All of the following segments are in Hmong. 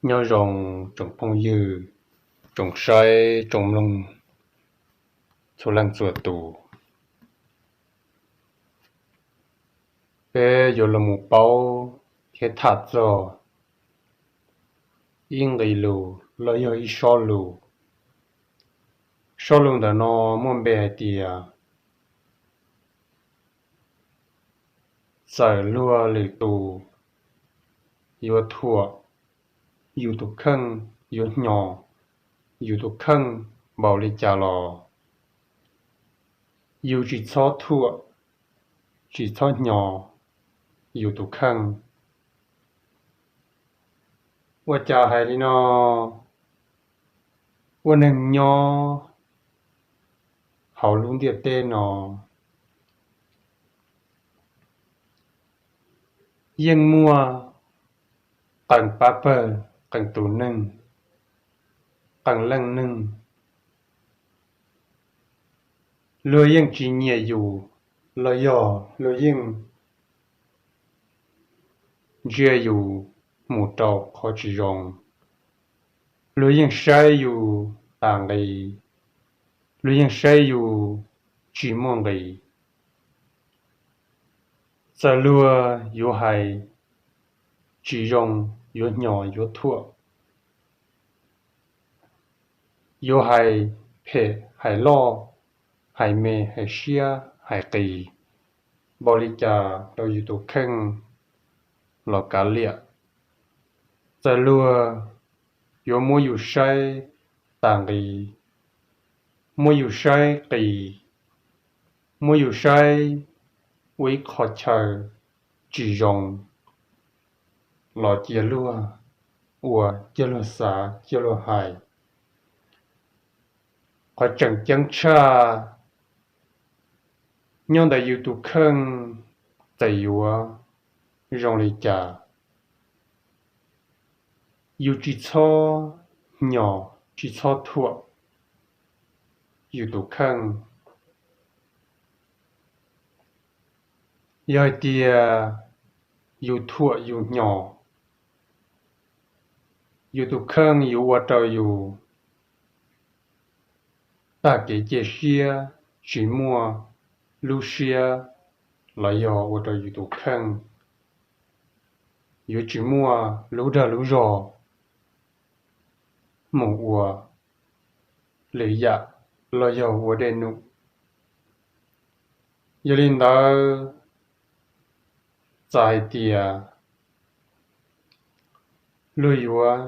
Nyob zoo tsoom phooj ywg, tsoom saib tsoom mloog txhua leej txhua tus. Peb yuav los mus paub thiab tham txog ib nqe lus los yog ib sob lus. Sob lus ntawm no muaj npe hais tias txawm luag lwm tus yuav thuam yus tus kheej, yuav hnyos yus tus kheej npaum li cas los yus tsis txhob thuam, tsis txhob hnyos yus tus kheej. Ua cas hais li no? Ua neeg nyob hauv lub ntiaj teb no yeej muaj qee pab pawg, qee tus neeg, qee leej neeg, luag yeej tsis nyiam yus los yog luag yeej ntsia yus mus rau qhov tsis zoo. Luag yeej saib yus tas nqi, luag yeej saib yus tsis muaj nqis. Txawm luag yuav hais tsis zoo, yuav hnyos yuav thuam, yuav hais phem hais loj, hais me hais siab hais qis npaum li cas rau yus tus kheej los kav liam. Txawm luag yuav muab yus saib tas nqi, muab yus saib qis, muab yus saib ua ib qho chaw tsis zoo los cia luag ua, cia luag xav, cia luag hais. Qhov tseem ceeb tshaj nyob ntawm yus tus kheej, txawm yuav zoo li cas, yus tsis txhob hnyos tsis txhob thuam yus tus kheej. Yog hais tias yus thuam yus hnyos, yus tus kheej yuav ua rau yus tag kev cia siab, tsis muaj lub siab los yog ua rau yus tus kheej yuav tsis muaj lub dag lub zog mus ua lwm yam los yog ua dej num. Yog li ntawd, txawm hais tias luag yuav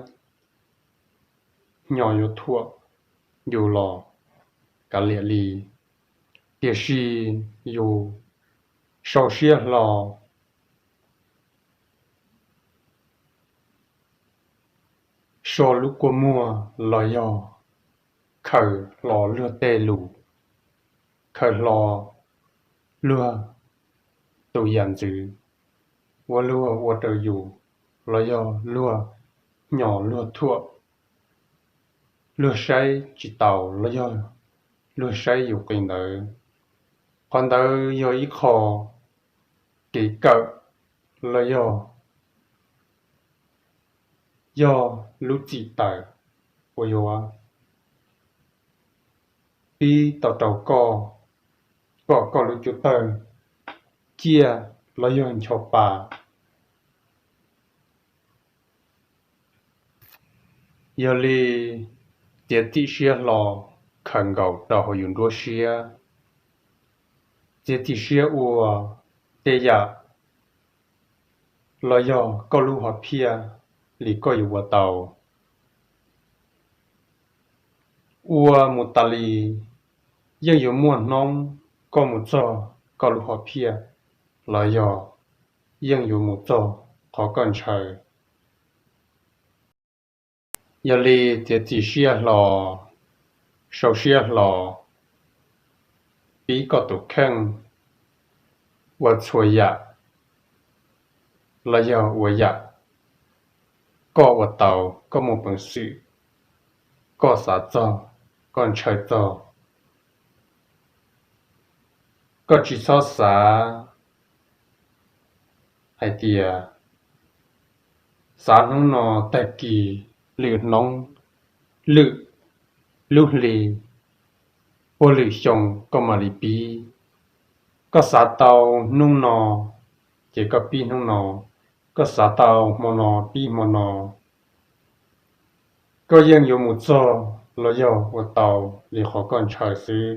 hnyos yuav thuam yus los kav liam li, tiam sis yus sau siab hlo, so lub kua muag los yog khaws hlo luag tej lus, khaws hlo luag tus yam ntxwv uas luag ua rau yus, los yog luag hnyos luag thuam, luag saib tsis taus los yog luag saib yus qis ntawd. Qhov ntawd yog ib qho kev kawm los yog, yog lub txim tawm uas yuav pib tau rau koj, kom koj lub cuab tawg ciaj los yog ncho pa. Yog li, txiav txim siab hlo khaws nkaus rau hauv yus nruab siab. Txiav txim siab ua tej yam los yog koj lub hom phiaj li koj yuav ua tau. Ua mus tas li, yeej yuav muaj hnub koj mus txog koj lub hom phiaj los yog yeej yuav mus txog qhov koj ntshaw. Yog li, txiav txim siab hlo, sau siab hlo, pib koj tus kheej ua txhua yam los yog ua yam koj ua tau, koj muaj peev xwm, koj xav txog, koj ntshaw txog. Koj tsis txhob xav hais tias Xav hnub no tag kis, lwm hnub, lwm lub hli, puag lwm xyoo koj mam li pib. Koj xav tau hnub no, ces koj pib hnub no. Koj xav tau hmo no, pib hmo no. Koj yeej yuav mus txog los yog ua tau li qhov koj ntshaw xwb.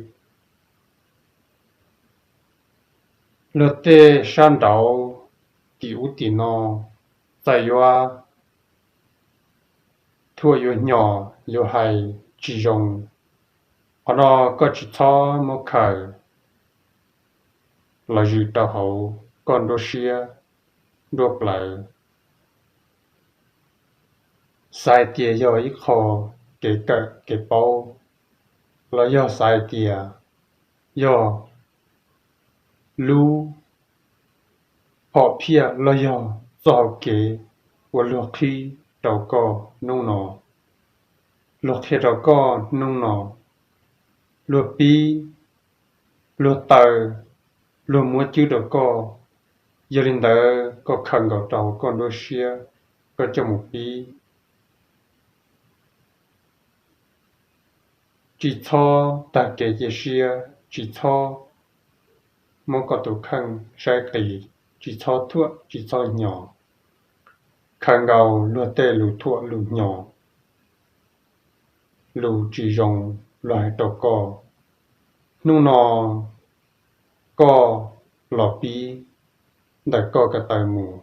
Luag tej sab nraud tim ub tim no txawm yuav thuam yuav hnyo, yuav hais tsis zoo, qhov no koj tsis txhob muab khaws los zwm rau hauv koj nruab siab nruab plawv. Xav hais tias yog ib qho kev kawm kev paub, los yog xav hais tias yog lub hom phiaj los yog txoj hau kev uas luag qhib rau koj hnub no, luag qhia rau koj hnub no, luag pib, luag taw, luag muab cwb rau koj. Yog li ntawd koj khaws nkaus rau koj nruab siab, koj coj mus pib. Tsis txhob tag kev cia siab, tsis txhob muab koj tus kheej saib qis, tsis txhob thuam tsis txhob hnyo. Khaws nkaus luag tej lus thuam lus hnyo, lus tsis zoo luag hais rau koj. Hnub no koj los pib ntawm koj ko taw mus.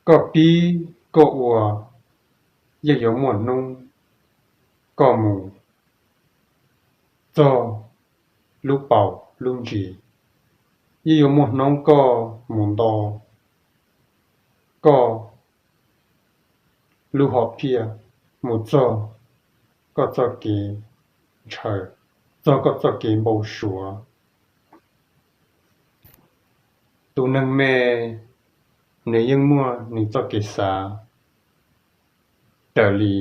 Koj pib koj ua, yeej yuav muaj hnub koj mus txog lub paus lub ntsis, yeej yuav muaj hnub koj mus nto koj lub hom phiaj, mus txog koj txoj kev ntshaw, txog koj txoj kev npau suav. Tus neeg me nws yeej muaj nws txoj kev xav raws li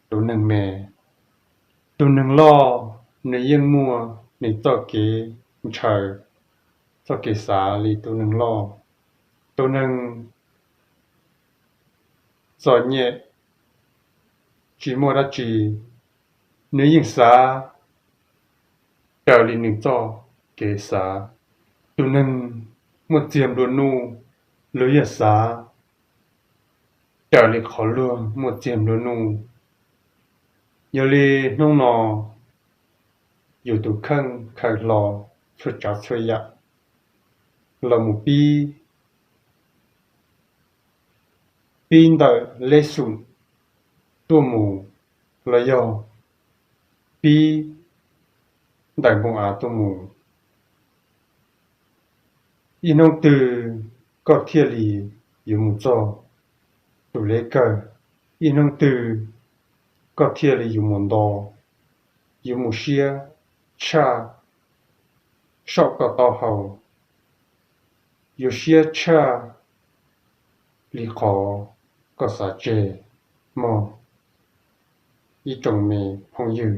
tus neeg me. Tus neeg loj nws yeej muaj nws txoj kev ntshaw, txoj kev xav li tus neeg loj. Tus neeg txom nyem tsis muaj dab tsi, nws yeej xav raws li nws txoj kev xav. Tus neeg muaj txiag nplua nuj, luag yeej xav raws li qhov luag muaj txiag nplua nuj. Yog li hnub no yus tus kheej khaws hlo txhua tsav txhua yam los mus pib, pib ntawm lej xum tuaj mus los yog pib ntawm npoo av tuaj mus. Ib hnub twg koj thiaj li yuav mus txog tus lej kawg, ib hnub twg koj thiaj li yuav mus nto, yuav mus siab tshaj saum koj taub hau, yuav siab tshaj li qhov koj xav tseg mog ib tsoom me phooj ywg.